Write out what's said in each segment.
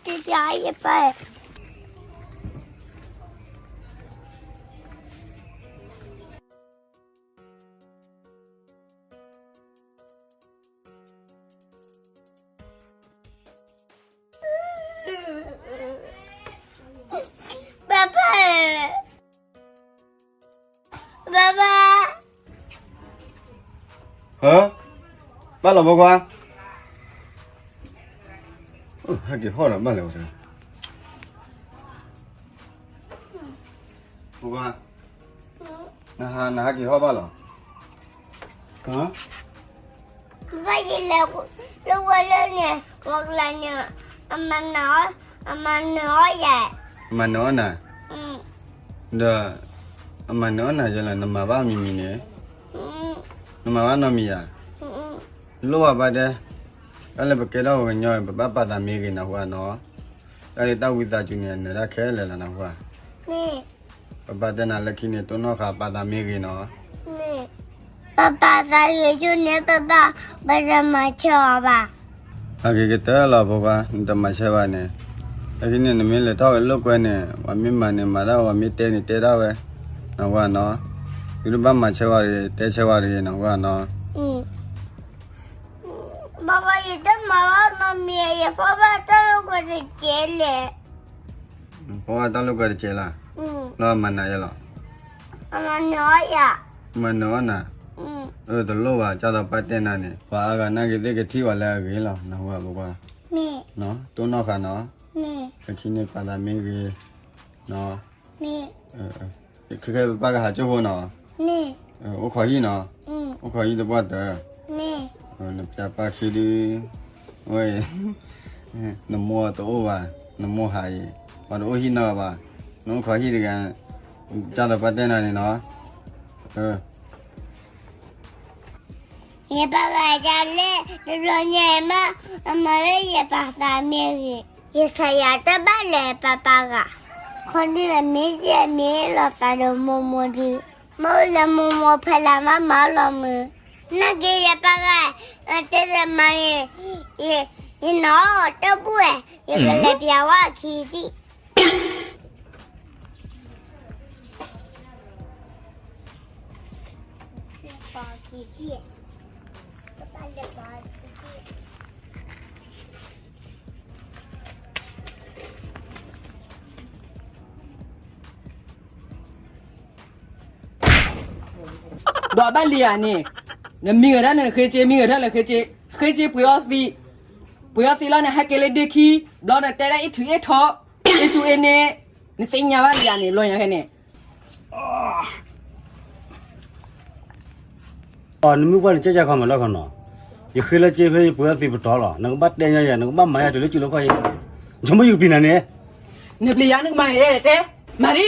ယပၢ် ပၢ်ပၢ်, ပၢ်ပၢ်, ဟၢ, ဘၣ်လီၤဖိခွါ, ဟဲက့ၤဟီၣ်ဒီးဘၣ်လဲၣ်ဝဲ, ဖိခွါ, နဟး နဟးက့ၤဟီၣ်ဘၣ်လီၤ, ဟၢ ဘၣ်ယလဲၤလၢဝဲလၢန့ၣ် ဝဲကလၤန့ၣ် အမၤနၢၤအီၣ်ယၤ, အမၤနၢၤအီၣ်နၤ, ဒီး အမၤနၢၤအီၣ်နၤယဲလီၤ နမၤဘၣ်မံၤမံၤန့ၣ်, နမၤဘၣ်နီတမံၤဧါ, လိၣ်ဘၣ်ဘၣ်တဲ, တၢ်လၢပကဲထီၣ်ပှၤကညီ ပဘၣ်ပာ်သးမ့ၢ်ဂ့ၤနၢ်ဟူဧါနီၤ, တၢ်လၢတၢ်ဝံသးစူၤန့ၣ် အနၢၤတၢ်ခဲလၢာ်လီၤနၢ်ဟူဧါ, ပဘၣ်တဲနၤလၢခံန့ၣ် တိၢ်နီၣ်ဃာ်ပာ်သးမ့ၢ်ဂ့ၤနီၤ ပပာ်သးဂ့ၤဆူန့ၣ် ပဘၣ် ပတမၤဆၢအီၤဘၣ်. အဂ့ၤကတၢၢ်လီၤဖိခွါ, နတမၤဆၢဘၣ်န့ၣ်, လၢခံန့ၣ် နမ့ၢ်လဲၤထီၣ်ဝဲလိာ်ကွဲန့ၣ် ပှၤမ့ၢ်မၤန့ၣ်မၤဒၣ်ဝဲ, ပှၤမ့ၢ်တဲန့ၣ်တဲဒၣ်ဝဲ, နၢ်ဟူဧါနီၤ, သုတဘၣ်မၤဆၢဝဲတဂ့ၤ တဲဆၢဝဲတဂ့ၤ နၢ်ဟူဧါနီၤ. ဘၣ်ဘၣ် ယတမၤဘၣ်နီတမံၤ ယဖီၣ်ဘၣ်တၢ်လိာ်ကွဲတစဲးလဲၣ်. ဖီၣ်ဘၣ်တၢ်လိာ်ကွဲတစဲးလၢ်, လီၤမၤနၤယဲလီၤ, မၤနၢၤအီၣ်ယၤ, မၤနၢၤအီၣ်နၤ, အၢ တလိၣ်ဘၣ် ကၢ်သိးပၢ်တဲနၤန့ၣ် ပှၤအါဂၤနာ်က့ၤသ့ၣ်ကထံၣ်ဝဲလၢအဂ့ၤလီၤ နၢ်ဟူဧါဖိခွါ, တိၢ်နီၣ်ဃာ်နီၤ, လၢခံန့ၣ်ပာ်သးမ့ၢ်ဂ့ၤ, ခဲခဲပပၢ်ကဟးကၠိဖိနီၤ, အိၣ်ခိးဟံၣ်နီၤ, အိၣ်ခိးဟံၣ်တပှၢ်တၢၢ်, နပၠးပၢ်ခံဒု, ဝဲ, နမိၢ်တအိၣ်ဘၣ်, နမိၢ်ဟးအံၤ, ပှၤတအိၣ်ဟံၣ်နီတဂၤဘၣ်, နအိၣ်ခိးဟံၣ်တဂၤ, ကၢ်သိးပၢ်တဲနၤန့ၣ်နီၤ, ယပၢ်ဂၤဒ်လဲၣ် တဘျီညါအံၤမး အမၤလၢယပာ်သးမ့ၢ်ဂ့ၤ, ယခးယၤတဘၣ်လဲၣ်ပၢ်ပၢ်ဂၤ, ခီဒုလၢမ့ၢ်ယမ့ၢ်လီၤသးဒီးမိၢ်မိၢ်ဒု, မ့ၢ်အိၣ်လၢမိၢ်မိၢ်ဖဲလၢမးမၤလီၤမုၢ်, နာ်က့ၤယပၢ်ဂၤ, တဲလၢမၤန့ၣ်, ယနီၢ်တဘူၣ်ဝဲ, ယကလဲၤပၠးဝဲအခံသံၣ် ဒီးအဘၣ်လံဧါန့ၣ်, နမံၤဂဲၤထၢၣ်န့ၣ် နဃ့က့ မံၤဂဲၤထၢၣ်န့ၣ် ဃ့က့, ဃ့က့ပှ့ၤအီသံး, ပှ့ၤအီသံးလီၤန့ၣ် ဟဲက့ၤလၢဒ့ခံ, ဘျီနတဲဒၣ်အ့ၣ်ထုးအ့ၣ်ထီ, အ့ၣ်ကၠူအ့ၣ်န့ၣ်, နသ့ၣ်ညါဘၣ်လံဧါန့ၣ် လီၤညါခဲန့ၣ် နမ့ၢ်ကွၢ်န့ၣ် ကဲကဲခီမးလီၤခီနီၤ, ယဃ့လၢက့ဖဲယပှ့ၤအီသံးပတီၢ်လီၤ, နကဘၣ်တဲညါယၤ နကဘၣ်မၤယၤတုၤလၢကၠူလၢခီၣ်ယဲ, ဆိကမိၣ်ယကပံၤနၤန့ၣ်, နပျံၤယၤနကမၤန့ၣ်တဲ, မၤဒံ,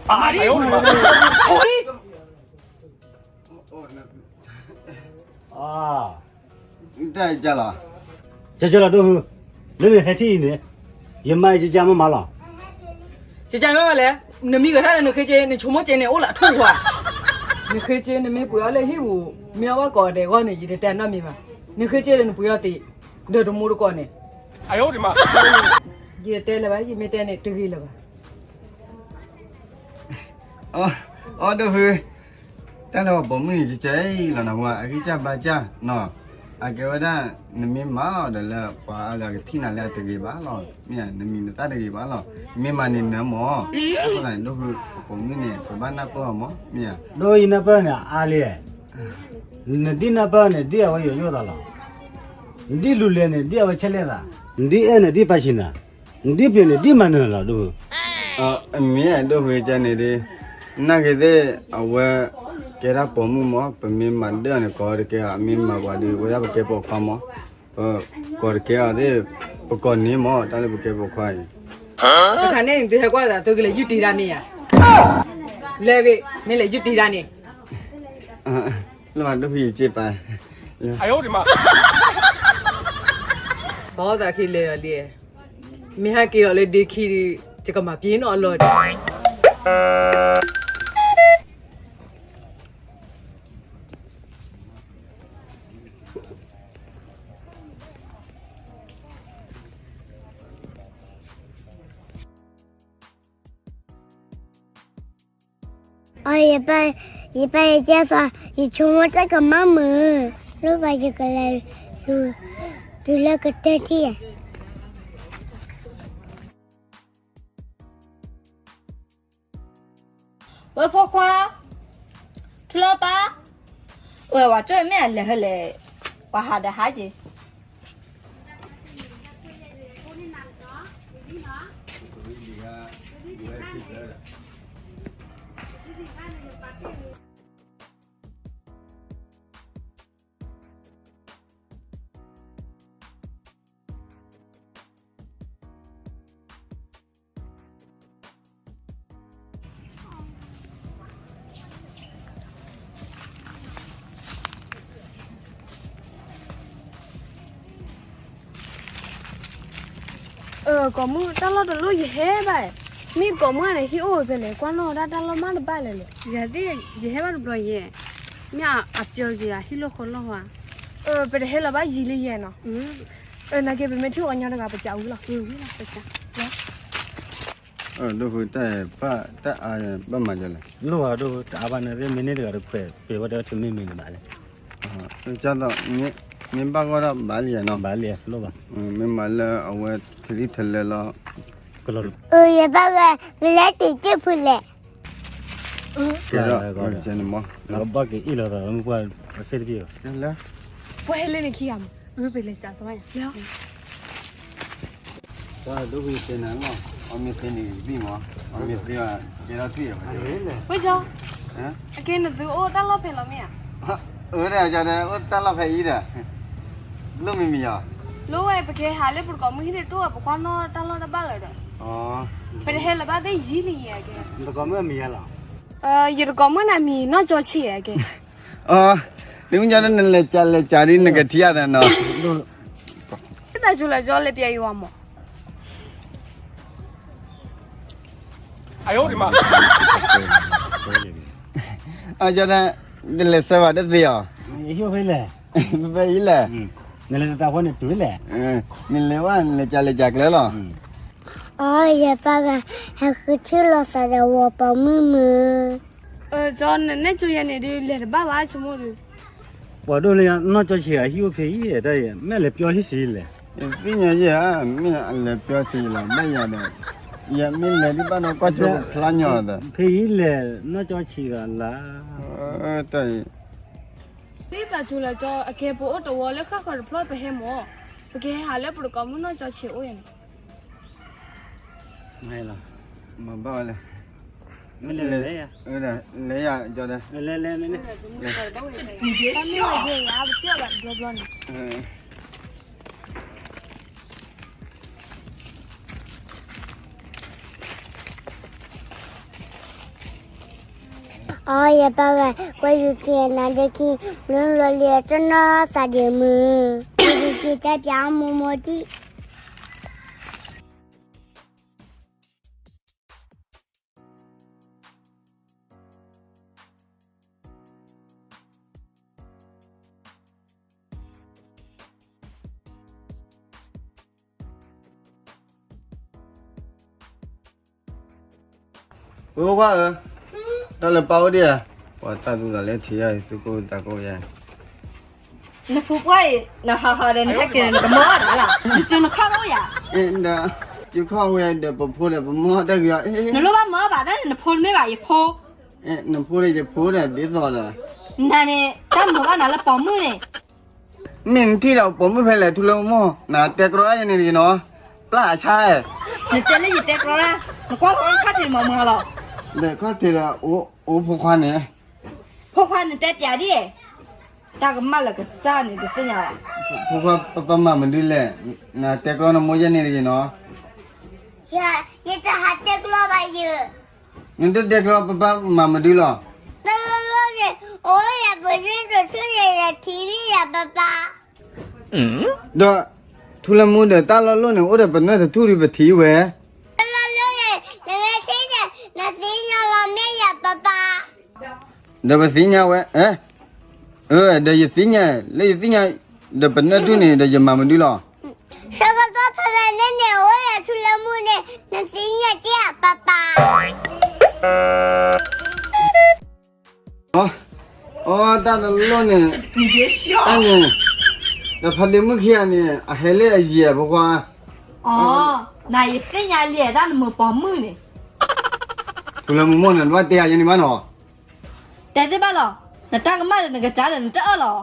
မၤဒံ, အိၣ်ဒံ တၢ်လီၤ, ကကလီၤဒိၣ်ဟု, လၢနဟဲထံၣ်အံၤန့ၣ်, ယမၤအံၤကကမၤမၤလီၤ, ကကမၤမၤလဲၣ်, နမံၤဂဲၤထၢၣ်လၢနဃ့က့ နဆိကမိၣ်က့န့ၣ် အိၣ်လၢအထူၣ်ဝါ, နဃ့က့ နမ့ၢ်ပှ့ၤအီၤလၢဟံၣ်ပူၤ, မ့ၢ်အဝဲကိးဂၤဒဲးအဂီၢ်န့ၣ် ယတတဲနီတမံၤဘၣ်, နဃ့က့ဒီးနပှ့ၤအီၤသ့, ဒီးတမူတကိးန့ၣ်, ယတဲလၢၤဘၣ် ယမ့ၢ်တဲန့ၣ် တဂ့ၤလၢၤဘၣ်. အီ ဒိၣ်ဖု, တၢ်လၢပှၤပိာ်မုၣ်န့ၣ် ကကဲအံၤလီၤနဟူဧါ, အဂံၢ်စၢ်ဘါစၢ်နီၤ, အကဲဝဲဒၣ် နမ့ၢ်မၤအီၤဒီးလၢပှၤအါဂၤကထံၣ်နၤလၢအတဂ့ၤဘၣ်လီၤ, မ့ၢ်ဧါ, နမံၤနသၣ်တဂ့ၤဘၣ်လီၤ, မ့ၢ်မၤန့ၣ်နၢမၢ်, အဃိသတးန့ၣ် ဒိၣ်ဖု ပပိာ်မုၣ်န့ၣ် ပဘၣ်နၢ်ပၢၢ်အီၤမၢ်, မ့ၢ်ဧါ, ဒိၣ်ယနၢ်ပၢၢ်န့ၣ် အါလံ, နဒ်နၢ်ပၢၢ်န့ၣ် ဒ်အဝဲယိယိသးလီၤ, နဒ်လူၤလဲၤန့ၣ် ဒ်အဝဲဆဲးလဲၤသး, နဒ်အဲၣ်န့ၣ် ဒ်ပာ်ဆံးနၤ, နဒ်ပျံၤန့ၣ် ဒ်မၤနၢၤလီၤ ဒိၣ်ဖု. မ့ၢ်ဒိၣ်ဖုကန့ၣ်ဒီး, နာ်က့ၤသ့ၣ် အဝဲ ကဲဒၣ်ပိာ်မုၣ်မၢ်, ပမ့ၢ်မၤဒၢၣ်န့ၣ် ကိးတကဲအီၤ, မ့ၢ်မၤပှၤဒီး ဝဲဒၣ်ပကဲပိာ်ခွါမၢ်, ပကိးတကဲအီၤသ့ၣ်, ပကိးန့ၢ်မၢ် တၢ်လၢပကဲပိာ်ခွါအံၤ, တခါန့ၣ် သုဟဲကွၢ်သး သုကလဲၤယုၢ်တံၢ်တၢ်မ့ၢ်ဧါ, လဲၤဂ့ၤ မ့ၢ်လဲၤယုၢ်တံၢ်တၢ်န့ၣ်, လၢမၤဒိၣ်ဖုယက့ပာ်, ဘၣ်သးခံလဲၤဒီးလံ, မ့ၢ်ဟဲက့ၤဒီးလၢဒ့ခံဒီး ယကမၤပျံၤနီၢ်အလီၢ်ဒီး ဒိၣ် အီ ယပၢ်, ယပၢ်ယကဲသိး, ယဆိကမိၣ်တၢ်ကမၣ်မုာ်, လိၣ်ဘၣ်ယကလဲၤ, တုၤလၢကတၢၢ်ထံၣ်ဧါ. ဝဲဖိခွါ, ထူလီၤပၢ်, ဝဲဝၤကၠိမ့ၢ်အလဲၤဟဲလဲၣ်, ပှၤဟးဒီးဟးက့ၤ. ကိးမုၢ်တၢ်လီၢ်တလိၣ်ယဟဲဘၣ်, မ့ၢ်ကိးမုၢ်န့ၣ် ဟံၣ်အိၣ်ဝဲဖဲလဲၣ်, ကွၢ်နီၣ်ဝဲဒၣ်တၢ်လီၢ်မးတဘၣ်လဲၣ်လဲၣ်. ယၤသ့ၣ် ယဟဲဘၣ်တဘျီယဲ, မ့ၢ်အပျီက့ၤယၤဟံၣ်လီၢ်ဃီလီၢ်ဝါ, ပတဟဲလၢၤဘၣ်ယံာ်လံယဲနီၤ. နာ်က့ ပမ့ၢ်ထံၣ်အီၤညီတဂၤ ပကးဝံၤလီၤ. ဒိၣ်ဃုတၢ်အါဘၣ်မၤယလဲၣ်, လိၣ်ဘၣ်ဒိၣ်တအါဘၣ်န့ၣ် မ့ၢ်န့ၢ်တဂၤတခွဲး ပှဲၤဝဲတၢ်ထူမ့ၢ်မ့ၢ်န့ၣ်ဘၣ်လဲၣ်. မ့ၢ်ဘၣ်ဂီၢ်ဒီးဘၣ်လံနီၤ, ဘၣ်လံလိၣ်ဘၣ်, မ့ၢ်မၤလၢအဝဲထံထံထလဲလီၤ. ယဘၣ်ဂၤ မ့ၢ်လဲၤတ့ၢ်က့ၢ်ဖုလဲၣ်. ကဲဒီး ဘၣ်က့ၤအ့ၣ်လီၤသး မ့ၢ်ပှၤအစ့တက့ၢ်ဘၣ်, ပှၤဟဲလၢနခံဂၤမး, ပလဲၤစးသဝါယၤ, ဒ်ပကစဲနၤလီၤ, အမ့ၢ်သ့န့ၣ်ဘံၣ်မး, အမ့ၢ်သ့ဘၣ် ကဲထီၣ်ထွံၣ်ဝဲ, ဝဲကၠီ, အကဲနသုအိၣ်တၢ်လီၢ်ဖဲလီၤမ့ၢ်ဧါ. အၢ ဒ်ယၤဒီးအိၣ်တၢ်လီၢ်ဖဲအံၤဒီး, လိၣ်မ့ၢ်မ့ၢ်ယၤ, လိၣ်ဝဲ ပကဟးလၢပတကိးမုၢ်ဟံၣ်န့ၣ် တိၢ်ဝဲပကွၢ်နီၣ်တၢ်လီၢ်တဘၣ်လၢၤဒီး, ပတဟဲလၢၤဘၣ်သ့ၣ်ယံာ်လံယဲကဲ, ပတကိးမုၢ်မ့ၢ်ယၤလီၤ, ယတကိးမုၢ်နၤမံၤနီၢ်ကၠီဆံးယဲကဲ, အၢ သုမ့ၢ်ကၠီဒီး နလဲၤကးလဲၤကးဒ်နကထံၣ်အသးနီၤ, တၢ်ကၠိလၢကၠီလဲၤပျးယံၤဝဲမး. အကၠီဒၣ် တလဲၤစၢၤဘၣ်တသ့အီၤ, ဟံၣ်အိၣ်ဖဲလဲၣ်, ဖဲအံၤလဲၣ်, နလဲၤတၢ်ဖိန့ၣ်တုၤလဲၣ်, နလဲၤဝဲ နလဲၤကးလဲၤကးကျဲလီၤ. အီ ယပၢ်ဂၤ ဟဲဃုထံၣ်လိာ်သးဒီးဝဲပိာ်မုၣ်မုၢ်, ကၠီ နနဲၣ်ကၠိယဲန့ၣ်ဒုး လဲၤတဘၣ်ဘၣ်ဆိကမိၣ်ဒုး, ပှၤဒိၣ်လၢနီၢ်ကၠီဆံးအဟံၣ်အိၣ်ဖဲအံၤ တၢ်အံၤ မ့ၢ်အလဲၤပျီဟံၣ်ဆံးလဲၣ်, ယသ့ၣ်ညါယဲဧါ, မ့ၢ်အလဲၤပျီဆံးလီၤ ဘၣ်ယၤဒီး, ယမ့ၢ်လဲၤဒ်ဘၣ်နီၢ်ကၠီဆံးဖျါညီဒီး, ဖဲအံၤလဲၣ် နီၢ်ကၠီဆံးဂၤလၢ, တၢ်အံၤ သ့ၣ်သးကၠိလၢကၠီ အကဲပအိၣ်တဝီလၢဃၣ်ဃၢၤတဖျၢၣ်ပဟဲမး, ပကဟဲဟးလၢပတကိးမုၢ်နီၢ်ကၠီဆံးအိၣ်ယဲန့ၣ်, မ့ၢ်လီၤ, မၤဘၣ်ဝဲလဲၣ်, မ့ၢ်လဲၤလဲၣ်, လဲၤယၤကၠီဒီး, လဲၤလဲၤမ့ၢ်လဲၤ, တၢ်မ့ၢ်ဝဲယဲယၤ ပထံၣ်အီၤဘၣ်တဘျီဘျီန့ၣ် အီ ယပၢ်ဂၤ ကွၢ်ယုၢ်က့ၤနၤဒ့ခံ လၢလီၤလံၤတနီၤသးဒ့မုၢ်, ကွၢ်ယုၢ်က့ၤတၢ်ပျးမိၢ်မိၢ်ဒံး ဖိခွါဧၢ, တၢ်လၢပၢ်အိၣ်ဒံးဧါ, ပှၤတၢ်သူၣ်သးလဲထံၣ်ယၤ သုကိၢ်သးကိၢ်ယၤ, နဖိပှၢ်အံၤ နဟးဟးဒီးနဟဲက့ၤ နကမၢအီၣ်တၢ်လီၤ, နကၢၤနခီၣ်တအိၣ်ယၤ, ယခီၣ်ဝဲဒီးပဖိဒီးပမၢတၢ်ဂ့ၤအီၤ, နလိၣ်ဘၣ်မၢဘၣ်တၢ်န့ၣ် နဖိတမ့ၢ်ဘၣ်ယဖိ, နဖိဒီးယဖိဒီးဒ်သိးဒီး, နၤန့ၣ် တၢ်မၢဘၣ်နၤလၢပိာ်မုၣ်န့ၣ် မ့ၢ်နထံၣ်ဒီးပိာ်မုၣ်ဖဲလဲၣ် ထူလၢမိၢ်, နတဲကြီယဲန့ၣ်တဂ့ၤနီၤ, ပျၢ်အဆါ, နတဲလၢယတဲကြီဒၣ်, နကွၢ်လီၤခီၣ်ထံးမၤမၤလီၤ, ဒီးခီၣ်ထံးဒီး အိၣ်ဖိခွါန့ၣ်, ဖိခွါနတဲပျးဒ်, တၢ်ကမၣ်လၢကစၢ်န့ၣ် တသ့ၣ်ညါဘၣ်, ဖိခွါပပၢ်မၤမနုၤလဲၣ်, နတဲကြီနမိၢ်ယဲန့ၣ်တဂ့ၤနီၤ, ယတဟးတဲကြီဘၣ်ယၤ နတတဲကြီ ပပၢ်မၤမနုၤလီၤ, တၢ်လီၢ်လီၢ်န့ၣ် အိၣ်ဒီးပနၢ်တထူၣ်န့ၣ် ယထံၣ်လံယၤပပၢ်, ဒီး ထူလၢမိၢ်ဒီးတၢ်လီၢ်လီၢ်န့ၣ် အိၣ်ဒီးပနၢ်တထူၣ်ဒီးပထံၣ်ဝဲ, တၢ်လီၢ်လီၢ်န့ၣ် နမ့ၢ်ထံၣ်န့ၣ် နသ့ၣ်ညါလီၤမ့ၢ်ယၤပပၢ် ဒီးပသ့ၣ်ညါဝဲ, ဒီးယသ့ၣ်ညါ, လၢယသ့ၣ်ညါ, ဒီးပနၢ်တထူၣ်န့ၣ် ဒီးယမၤမနုၤလီၤ, ဆၢကတီၢ်ဖဲဖဲန့ၣ်န့ၣ် အိၣ်ဒီးထူလၢမိၢ်န့ၣ် နသ့ၣ်ညါက့ၤယၤပပၢ် တၢ်တလိၣ်န့ၣ်, တၢ်န့ၣ်, ဒီးဖါဒ့မုၣ်ခံဂၤန့ၣ် အဟဲလၢအယံၤအဖိခွါ. အီ, နၤယသ့ၣ်ညါလံ တၢ်နမုာ်ပိာ်မုၣ်န့ၣ်. ထူလၢမူမိၢ် နတဘၣ်တဲယၤယဲန့ၣ်ဘၣ်နီၤ. တဲသ့ဘၣ်လီၤ, နတၢ်ကမၣ်ဒီးနကစၢ်ဒီးနတအၢၣ်လီၤ.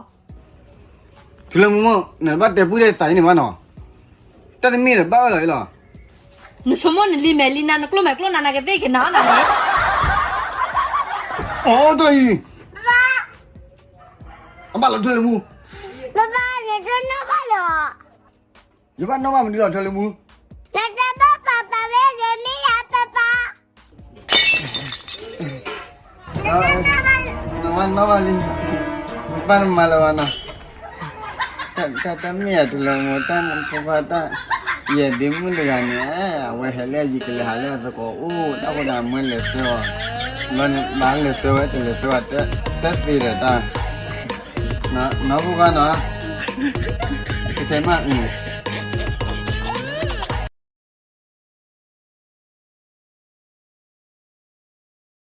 ထူလၢမူမိၢ် နတဘၣ်တဲပုၢ်တဲသးယဲန့ၣ်ဘၣ်နီၤ. တၢ်တမ့ၢ်ဒီးဘၣ်အၢၣ်လီၤအံၤလီၤ. နဆိကမိၣ်နလံၤမဲာ်လံနၤ နကျိၣ်မဲာ်ကျိၣ်နၤ နကသ့ၣ်က့ၤနၤအီၣ်နၤန့ၣ်. အိၣ်တၢ်အံၤ, အဘၣ်လီၤထူလၢမူ, ပၢ်ပၢ် နတနီၣ်ဘၣ်လီၤ. ယဘၣ်နီၣ်ဘၣ်မနုၤလီၤထူလၢမူ, နတဘၣ်ပၢ်ပၢ်ဝဲဂ့ၤမ့ၢ်ယၤ ပၢ်ပၢ်. နဘၣ်နီၣ်ဘၣ်လံ, ပၢ်နမၤလၢၤဘၣ်နီၤ. တၢ်တမ့ၢ်ယၤထူလၢမူ တၢ်ဖိခွါတၢ်, ယဲဒ့မုၣ်တဂၤန့ၣ်, အဝဲဟဲလၢယံၤကလဲၤဟးလၢအသကိးအိၣ် တၢ်ဃိန့ၣ် အမၢလဲၤဆှၢအီၤ, ဘၣ်လဲၤဆှၢဝဲ တလဲၤဆှၢဝဲ တၢ်သ့ဒီးတၢ်, နီၢ်ဖိခွါနီၤ, ကထဲမး,